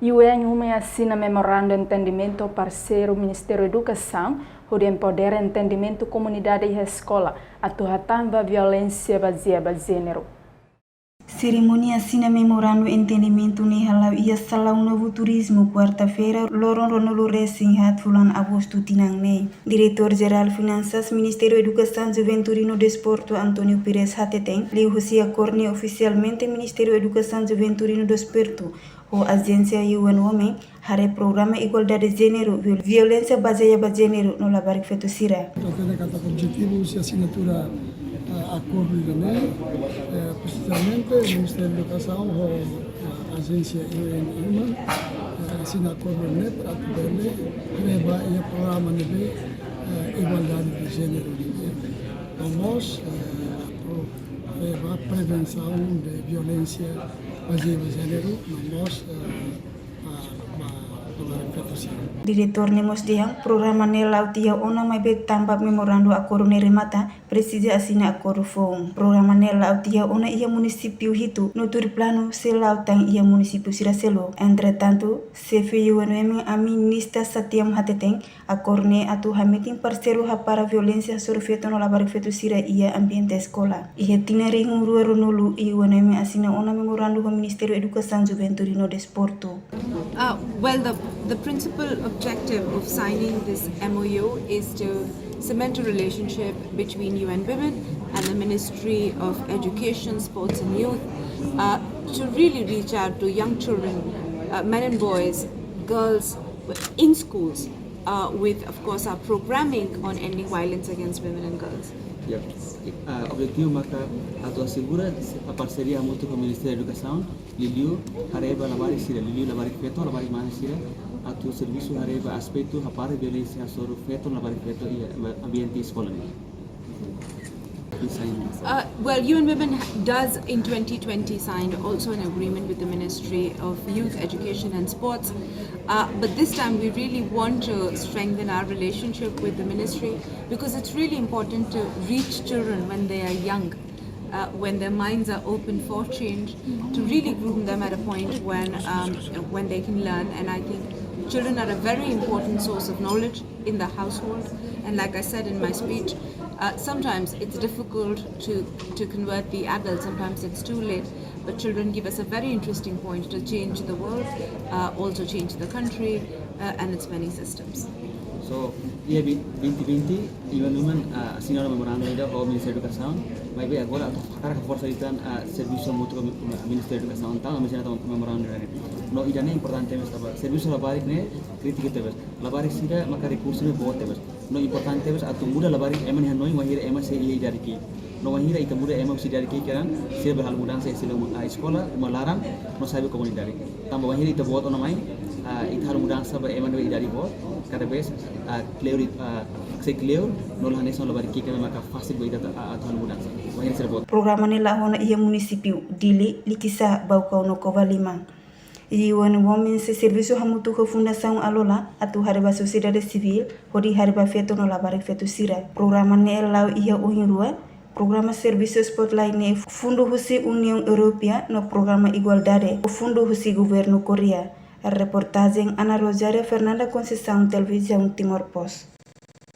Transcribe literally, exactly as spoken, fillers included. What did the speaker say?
U N Women asina memorandu entendimentu ho parseiru Ministériu Edukasaun, hodi empodera entendimentu komunidade iha eskola, atu hatán ba violénsia bazeia ba jéneru. Serimónia asina memorandu entendimentu ne'e hala'o iha Salaun Novu Turizmu, kuarta-feira, loron ruanulu resin haat fulan Agostu tinan ne'e. Diretór Jerál Finansas Ministériu Edukasaun, Juventude no Desportu, António Pires hateten, liuhusi akordu ne'e ofisialmente Ministériu Edukasaun, Juventude no Desportu ho ajénsia U N Women haree programa igualdade jéneru, viol-, violénsia bazeia ba jéneru no labarik feto sira. Portantu, ne'e katak objetivu husi asinatura, ah, akordu ida-ne'e, eh, presizamente Ministériu Edukasaun ho, ah, ajénsia U N Women, eh, asina akordu ne'e para atu bele haree ba iha programa ne'ebé, eh, igualdade de jéneru ne'e. No mós, eh, atu haree ba prevensaun de violénsia bazeia ba jéneru, no mós, eh, ba, ba, ba labarik feto sira. Diretór ne'e mós dehan, programa ne'e la'o tiha ona maibé tanba memorandu akordu ne'e remata, presiza asina akordu foun. Programa ne'e la'o tiha ona iha munisípiu hitu, no tuir planu sei la'o tan iha munisípiu sira seluk. Entretantu, xefe U N Women ami Nista Satyam hateten, akordu ne'e atu hametin parseiru hapara violénsia hasoru feto no labarik feto sira iha ambiente eskola. Iha tinan rihun rua ruanulu, U N Women asina ona memorandu ho Ministériu Edukasaun, Juventude no Desportu. Uh, well, the, the principal objective of signing this M O U is to cement a relationship between U N Women and the Ministry of Education, Sports and Youth, uh, to really reach out to young children, uh, men and boys, girls, in schools, uh, with, of course, our programming on ending violence against women and girls. Ya, ah, objetivu maka atu asegura a parseria hamutuk ho Ministériu Edukasaun, liuliu haree ba labarik sira, liuliu labarik feto, labarik mane sira, atu servisu haree ba aspetu hapara violénsia hasoru feto, labarik feto iha ambiente eskola ne'e. Uh, well, U N Women ha-, does in twenty twenty signed also an agreement with the Ministry of Youth, Education and Sports. Uh, but this time we really want to strengthen our relationship with the ministry because it's really important to reach children when they are young, uh, when their minds are open for change, to really groom them at a point when, um, when they can learn. And I think children are a very important source of knowledge in the household. And like I said in my speech, uh, sometimes it's difficult to, to convert the adults, sometimes it's too late. But children give us a very interesting point to change the world, uh, also change the country, uh, and its many systems. So, iha vinte vinte, U N Women, ah, asina ona memorandu ida ho Ministériu Edukasaun, maibé agora atu hakarak forsa liután, ah, servisu hamutuk ho Ministériu Edukasaun, entaun ami asina ona memorandu ida-ne'e. No ida-ne'e importante mós tanba servisu labarik ne'e krítiku tebes. Labarik sira maka rekursu ne'e boot tebes. No importante tebes atu muda labarik ema nia hanoin wainhira ema sei iha idade ki'ik. No wainhira ita muda ema husi idade ki'ik kedan, sira bele halo mudansa iha sira-nia eskola, uma laran, no sai ba komunidade. Tanba wainhira ita boot ona mai, ah, ita halo mudansa ba ema nia idade boot, kada vez, ah, kleur, ah, sei kleur, no la hanesan labarik ki'ik ne'ebé maka fasil ba ita atu, ah, atu halo mudansa. Wainhira sira boot. Programa ne'e la'o ona iha munisípiu Dili, Likisá, Baucau no Covalima. U N Women sei servisu hamutuk ho Fundasaun Alola atu haree ba sosiedade sivíl, hodi haree ba feto no labarik feto sira. Programa ne'e la'o iha ohin rua. Programa servisu spotlight ne'e fundu husi Uniaun Europeia no programa igualdade fundu husi governu Koreia. Reportajen Ana Rosário, Fernanda Conceição, Televizaun Timor Post.